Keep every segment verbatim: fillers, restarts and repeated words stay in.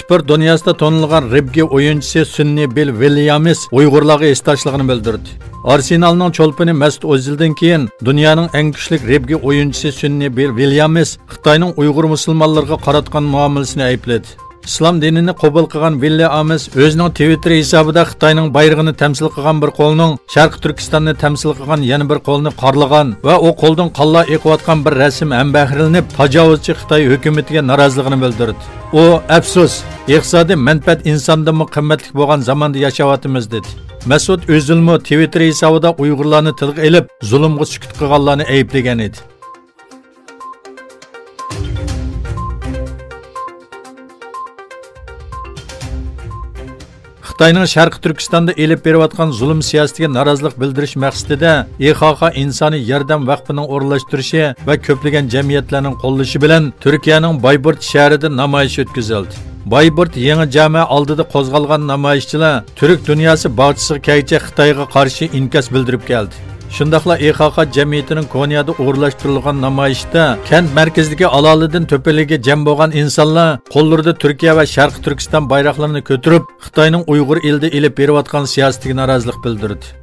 سپورت دۇنياسىدا تونۇلغان رېگبى ئويۇنچىسى سۈننى بىل ۋىليامس ئۇيغۇرلارغا ھېسداشلىقىنى بىلدۈردى. ئارسېنالنىڭ چولپىنى مەسۇت ئوزىلدىن كېيىن دۇنيانىڭ ئەڭ كۈچلۈك رېگبى ئويۇنچىسى سۈننى بىل ۋىليامس خىتاينىڭ ئۇيغۇر مۇسۇلمانلىرىغا قاراتقان مۇئامىلىسىنى ئەيىبلىدى. ئىسلام دىنىنى قوبۇل قىلغان ۋىليامس ئۆزىنىڭ تىۋىتتېر ھېسابىدا خىتاينىڭ بايرىقىنى تەمسىل قىلغان بىر قولنىڭ شەرقىي تۈركىستاننى تەمسىل قىلغان يەنە بىر قولىنى قارلىغان ۋە ئۇ قولدىن قانلار ئېقىۋاتقان بىر رەسىم ھەمبەھىرلىنىپ، تاجاۋۇزچى خىتاي ھۆكۈمىتىگە نارازىلىقىنى بىلدۈردى. ئۇ، ئەپسۇس، ئىقتىسادىي مەنپەئەت ئىنساندىنمۇ قىممەتلىك بولغان زاماندا ياشاۋاتىمىز، دېدى. مەسۇت ئۆزىمۇ تىۋىتتېر ھېسابىدا ئۇيغۇرلارنى تىلغا ئېلىپ، زۇلۇمغا سۈكۈت قىلغانلارنى ئەيىبلىگەن ئىدى. خىتاينىڭ شەرقىي تۈركىستاندا ئېلىپ بېرىۋاتقان زۇلۇم سىياسىتىگە نارازىلىق بىلدۈرۈش مەقسىتىدە، ئى خا خا ئىنسانىي ياردەم ۋەقپىنىڭ ئورۇنلاشتۇرۇشى ۋە كۆپلىگەن جەمئىيەتلەرنىڭ قوللىشى بىلەن تۈركىيەنىڭ بايبۇرت شەھىرىدە نامايىش ئۆتكۈزۈلدى. بايبۇرت يېڭى جامە ئالدىدا قوزغالغان نامايىشچىلار تۈرك دۇنياسى باغچىسىغا كەلگۈچە خىتايغا قارشى ئىنكاس بىلدۈرۈپ كەلدى. شۇنداقلا ئى خا خا جەمئىيىتىنىڭ كونيادا ئورۇنلاشتۇرۇلغان نامايىشتا كەنت مەركىزىدىكى ئالالىدىن تۆپىلىگە جەم بولغان ئىنسانلار قوللىرىدا تۈركىيە ۋە شەرقىي تۈركىستان بايراقلىرىنى كۆتۈرۈپ، خىتاينىڭ ئۇيغۇر ئېلىدە ئېلىپ بېرىۋاتقان سىياسىتىگە نارازىلىق بىلدۈردى.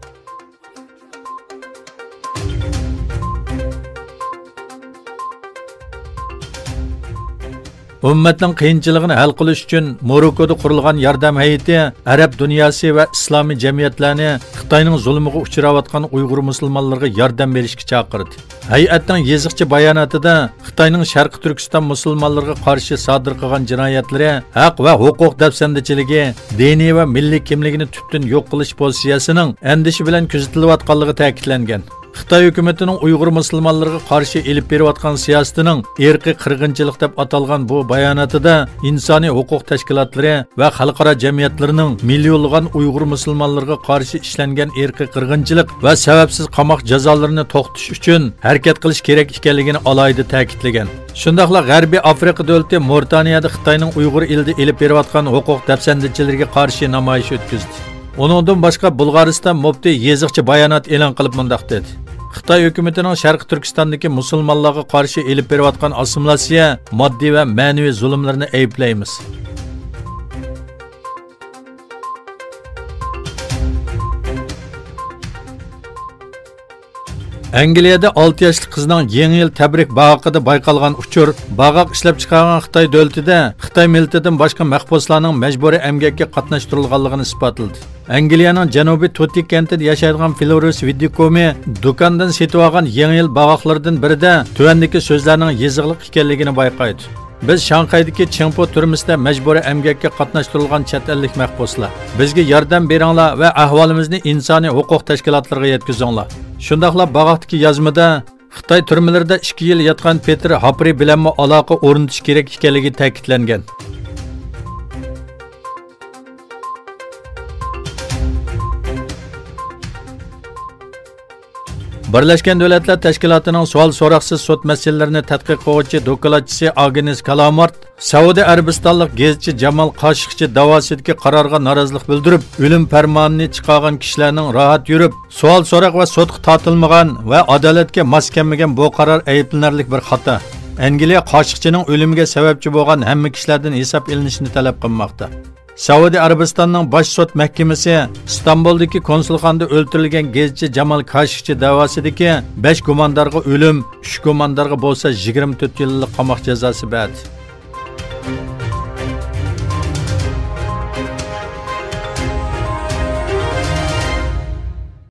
ئۈممەتنىڭ قىيىنچىلىقىنى ھەل قىلىش ئۈچۈن موروككودا قۇرۇلغان ياردەم ھەيئىتى ئەرەب دۇنياسى ۋە ئىسلامىي جەمئىيەتلەرنى خىتاينىڭ زۇلمىغا ئۇچراۋاتقان ئۇيغۇر مۇسۇلمانلىرىغا ياردەم بېرىشكە چاقىردى. ھەيئەتنىڭ يېزىقچە باياناتىدا خىتاينىڭ شەرقىي تۈركىستان مۇسۇلمانلىرىغا قارشى سادىر قىلغان جىنايەتلىرى ھەق ۋە ھوقۇق دەپسەندىچىلىكى، دىنىي ۋە مىللىي كىملىكىنى تۈپتىن يوق قىلىش پوزىتسىيەسىنىڭ ئەندىشە بىلەن كۆزىتىلىۋاتقانلىقى تەكىتلەنگەن. خىتاي ھۆكۈمىتىنىڭ ئۇيغۇر مۇسۇلمانلىرىغا قارشى ئېلىپ بېرىۋاتقان سىياسىتىنىڭ ئىرقىي قىرغىنچىلىق دەپ ئاتالغان بۇ باياناتىدا ئىنسانىي ھوقۇق تەشكىلاتلىرى ۋە خەلقئارا جەمئىيەتلىرىنىڭ مىليونلىغان ئۇيغۇر مۇسۇلمانلىرىغا قارشى ئىشلەنگەن ئىرقىي قىرغىنچىلىق ۋە سەۋەبسىز قاماق جازالىرىنى توختىتىش ئۈچۈن ھەرىكەت قىلىش كېرەك ئىكەنلىكىنى ئالاھىدە تەكىتلىگەن. شۇنداقلا غەربىي ئافرىقا دۆلىتى مورىتانىيەدە خىتاينىڭ ئۇيغۇر ئېلىدە ئېلىپ بېرىۋاتقان ھوقۇق دەپسەندىچىلىرىگە قارشى نامايىش ئۆتكۈزدى. ئۇنىڭدىن باشقا، بۇلغارىستان مۇفتى يېزىقچە بايانات ئېلان قىلىپ مۇنداق دېدى: «خىتاي ھۆكۈمىتىنىڭ شەرقىي تۈركىستاندىكى مۇسۇلمانلارغا قارشى ئېلىپ بېرىۋاتقان ئاسسىمىلياتسىيە، ماددىي ۋە مەنىۋى زۇلۇملىرىنى ئەيىبلەيمىز.» ئەنگلىيەدە ئالتە ياشلىق قىزنىڭ يېڭى يىل تەبرىك باغاقىدا بايقالغان ئۇچۇر باغاق ئىشلەپچىقارغان خىتاي دۆلىتىدە خىتاي مىللىتىدىن باشقا مەھبۇسلارنىڭ مەجبۇرىي ئەمگەككە قاتناشتۇرۇلغانلىقىنى ئىسپاتلىدى. ئەنگلىيەنىڭ جەنۇبىي توتى كەنتىدە ياشايدىغان فلورىس ۋىددىكومى دۇكاندىن سېتىۋالغان يېڭى يىل باغاقلىرىدىن بىرىدە تۆۋەندىكى سۆزلەرنىڭ يېزىقلىق ئىكەنلىكىنى بايقايدۇ: «بىز شاڭخەيدىكى چىڭپۇ تۈرمىسىدە مەجبۇرىي ئەمگەككە قاتناشتۇرۇلغان چەت ئەللىك مەھبۇسلار. بىزگە ياردەم بېرىڭلار ۋە ئەھۋالىمىزنى ئىنسانىي ھوقۇق تەشكىلاتلىرىغا يەتكۈزۈڭلار.» شۇنداقلا باغاقتىكى يازمىدا خىتاي تۈرمىلىرىدە ئىككى يىل ياتقان پېتىر ھاپرى بىلەنمۇ ئالاقە ئورنىتىش كېرەك ئىكەنلىكى تەكىتلەنگەن. بىرلەشكەن دۆلەتلەر تەشكىلاتىنىڭ سوئال سوراقسىز سوت مەسىلىلىرىنى تەتقىق قىلغۇچى دوكلاتچىسى ئاگنېس كالامارت سەئۇدى ئەرەبىستانلىق گېزىتچى جامال خاشىقچى داۋاسىدىكى قارارغا نارازىلىق بىلدۈرۈپ، ئۆلۈم پەرمانىنى چىقارغان كىشىلەرنىڭ راھەت يۈرۈپ، سوئال سوراق ۋە سوتقا تارتىلمىغان ۋە ئادالەتكە ماس كەلمىگەن بۇ قارار ئەيىبلىنەرلىك بىر خاتا. ئەنگلىيە خاشىقچىنىڭ ئۆلۈمىگە سەۋەبچى بولغان ھەممە كىشىلەردىن ھېساب ئېلىنىشىنى تەلەپ قىلماقتا. سەئۇدى ئەرەبىستاننىڭ باش سوت مەھكىمىسى ئىستانبۇلدىكى كونسۇلخانىدا ئۆلتۈرۈلگەن گېزىتچى جامال كاشىقچى دەۋاسىدىكى بەش گۇماندارغا ئۆلۈم، ئۈچ گۇماندارغا بولسا يىگىرمە تۆت يىللىق قاماق جازاسى بەردى.